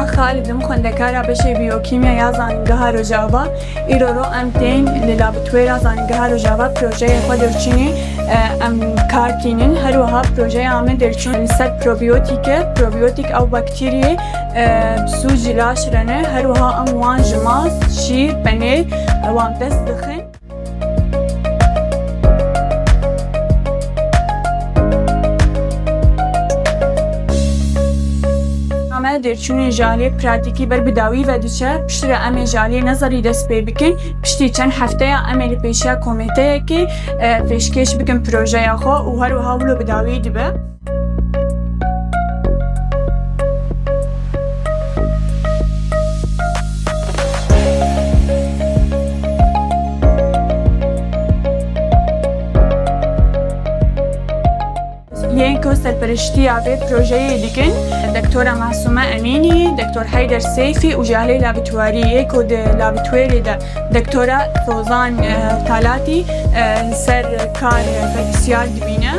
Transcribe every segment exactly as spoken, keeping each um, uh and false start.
Xalid im, xwendekara beşê biyokîmya ya Zanîngeha Rojava. Îro ro em tên li labitwêra Zanîngeha Rojava projeyê xwe derçînê, e, em kar tînin. Her wiha projeya me derçûn li ser probiyotîk e. Probiyotîk ew bakteriyê, e, bi sûcî laş re ne. Her wiha em wan ji mast, şîr, penêr, e, wan dest dixin. Name derçûnê ji aliyê pratîkî ber bi dawî ve diçe. Piştre em ê ji aliyê nezerî dest pê bikin. Piştî çend hefteya em ê li pêşiya komîteyekê, e, pêşkêş bikin projeya xwe û her wiha wilo bi dawî dibe. Yên ku serpereştiya vê projeyê dikin, Doktora Masûme Emînî, Doktor Heyder Seyfî û ji aliyê labitwarî yê ku di labitwarê de Doktora Sozan, e, Talatî, e, li ser kar berpirsiyar dibîne.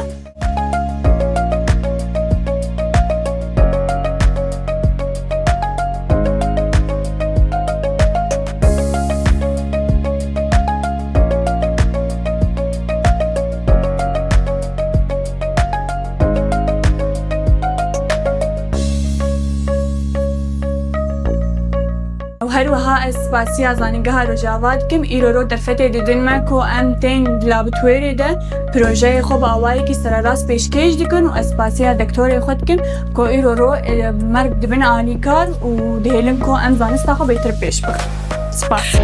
Û her wiha ez spasiya Zanîngeha Rojava dikim. Îro ro derfetê didin me ku em tên di labitwarê de projeyê xwe bi awayekî sererast pêşkêş dikin û ez spasiya doktorê xwe dikim ku îro ro, e, me dibin alîkar û dihêlin ku em zanista xwe bêtir pêş bixin. Spas.